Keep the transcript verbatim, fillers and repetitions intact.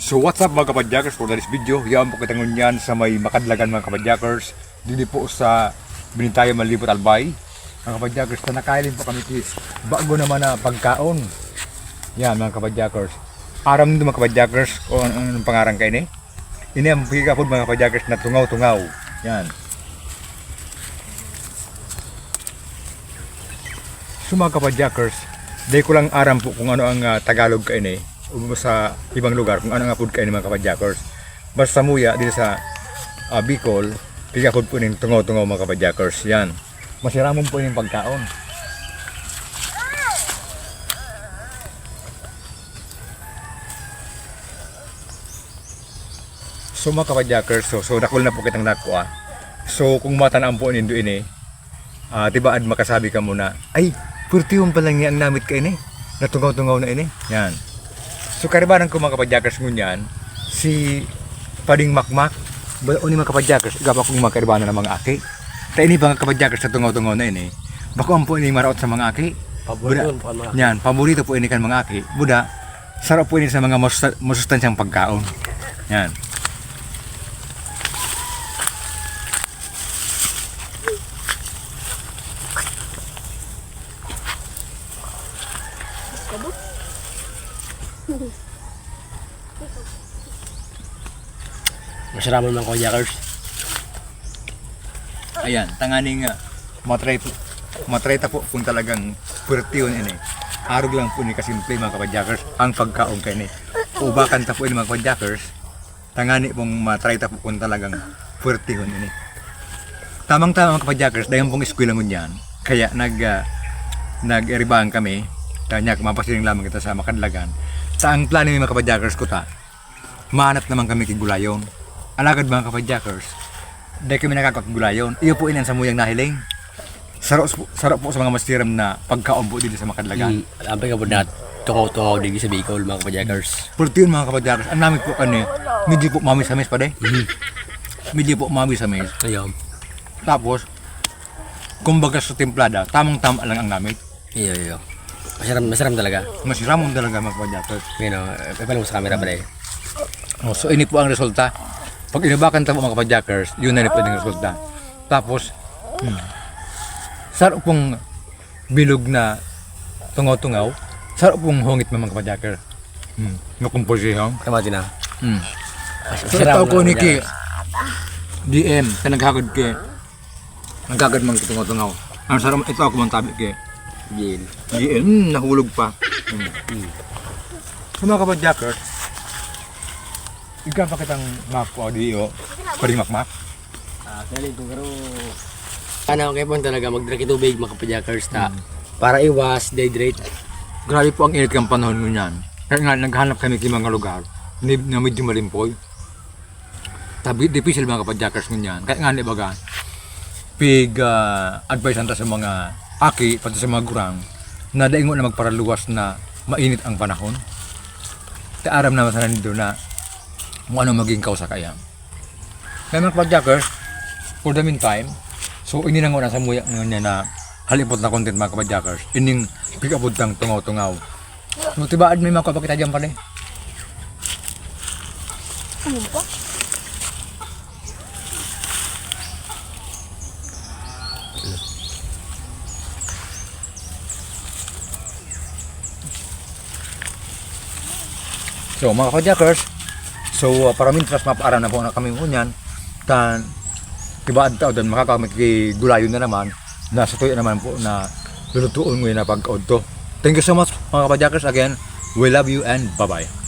So what's up mga kapadyakers, for this video, yaon po kita ngunyan sa may Makadlagan mga kapadyakers, dili po sa Binitayan, Malibot, Albay. Mga kapadyakers, na nakahiling po kami kis bago naman na pagkaon. Yan mga kapadyakers. Aram nindo mga kapadyakers kung ano, anong pangaran kaini? Ini ang pigapod mga kapadyakers na tungaw-tungaw. Yan. So mga kapadyakers, di ko lang aram po kung ano ang ah, Tagalog kaini o sa ibang lugar kung ano ang apod kaini mga kapadyakers. Basta muya dito sa ah, Bicol, pigapod po ning tungaw-tungaw mga kapadyakers. Yan. Masiramon po yung pagkaon. So mga kapadyakers, so, so dakul na po kitang nakuha. So kung matanaan po nindo ini, ah, tibaad makasabi ka muna, ay, purtihon pa lang niya ang namit ka ini. Natungaw-tungaw na ini. Yan. So karibanan ko mga kapadyakers ngunyan, si Pading Makmak, ba, o ni mga kapadyakers, igapa kong mga karibanan ng mga aki. Ta ini mga kapadyakers sa tungaw-tungaw na ini. Bako ampo ini maraot sa mga aki. Paborito Buda, po ang mga aki. Yan, paborito po ini kan mga aki. Buda, sarap po ini sa mga masusta- masustansyang pagkaon. Yan. Masaraman man, Kuya Jackers. Ayan, tanganing ah, matry po, matry ta po kung talagang puwertehon ini. Arog lang po ni kasimple mga kapadyakers, ang pagkaon kaini. Ubakan ta po ini mga kapadyakers, tangani pong matry ta po kung talagang puwertehon ini. Tamang-tama mga kapadyakers, dayon pong eskwela ngunyan. Kaya nag, ah, nag-eribahan kami, kanya mapasiring lamang kita sa Makadlagan. Sa ang plano ni mga kapadyakers ko ta, mahanap naman kami kigulayon. Alagad mga kapadyakers, dai kami nakakakigulayon. Iyo po inan sa muyang nahiling. Saro, saro po sa mga masiram na pagkaon po dito sa Makadlagan. Hmm, ampay ka po na tungaw-tungaw dito sa Bicol, mga kapadyakers. Purti yun mga kapadyakers. Ang namit po kani, medyo po mamis-hamis pa de. Mhm. Medyo po mamis-hamis. Ayun. Tapos, kumbaga sa timplada, tamang-tama lang ang namit. Iyo, iyo. Masiram, masiram talaga. Masiramon talaga, mga kapadyakers. Yun o, ipalong sa camera, pre. Oh, so, ini po ang resulta. Pag inubakan ta po, mga kapadyakers, yun na rin po yung resulta. Tapos, hmm, saro pong bilog na tungaw-tungaw, saro pong hungit, mga kapadyaker. Hmm, nakumpulsihan. Tama din ah. Hmm. So, Sarap ito na ko ni mga Ki D M, ka naghagod ki, naghagod man ki tungaw-tungaw. Ang sarap, ito ako mang tabi ki Jin. D M, hmm, nahulog pa. Hmm. Hmm. So, mga kapadyaker, ikaw pa kitang mako, di o, parimakmak. Ah, galing ko, pero ano, kaya po talaga, magdara ki tubig, mga kapadyakers, ta. Hmm. Para iwas, dehydrate. Grabe po ang init ng panahon ngunyan. Kaya nga, naghanap kami ng mga lugar ni, na medyo malimpoy. Tabi, dipisil, mga kapadyakers, ngunyan. Kaya nga, di baga, pig, ah, advice ta sa mga aki, pati sa mga gurang, na daingo na magparaluwas na mainit ang panahon. Ta aram naman sana nindo na kung ano maging kausa kaya. Kaya mga kapadyakers, for the meantime, so ini na nga na sa muya ngayon niya na halipot na content mga kapadyakers, ining pig-abot ng tungaw-tungaw. So, tibaad may mga kapakita dyan pala eh. Ano ba? So, mga kapadyakers, so, uh, para mintras, mapaaram na po na kami ngunyan, tan, iba adtaw dan makakami ki gulayon na naman, na sa tuya naman po na lulutuon ngunyan na pagkaodto. Thank you so much, mga kapadyakers. Again, we love you and bye-bye.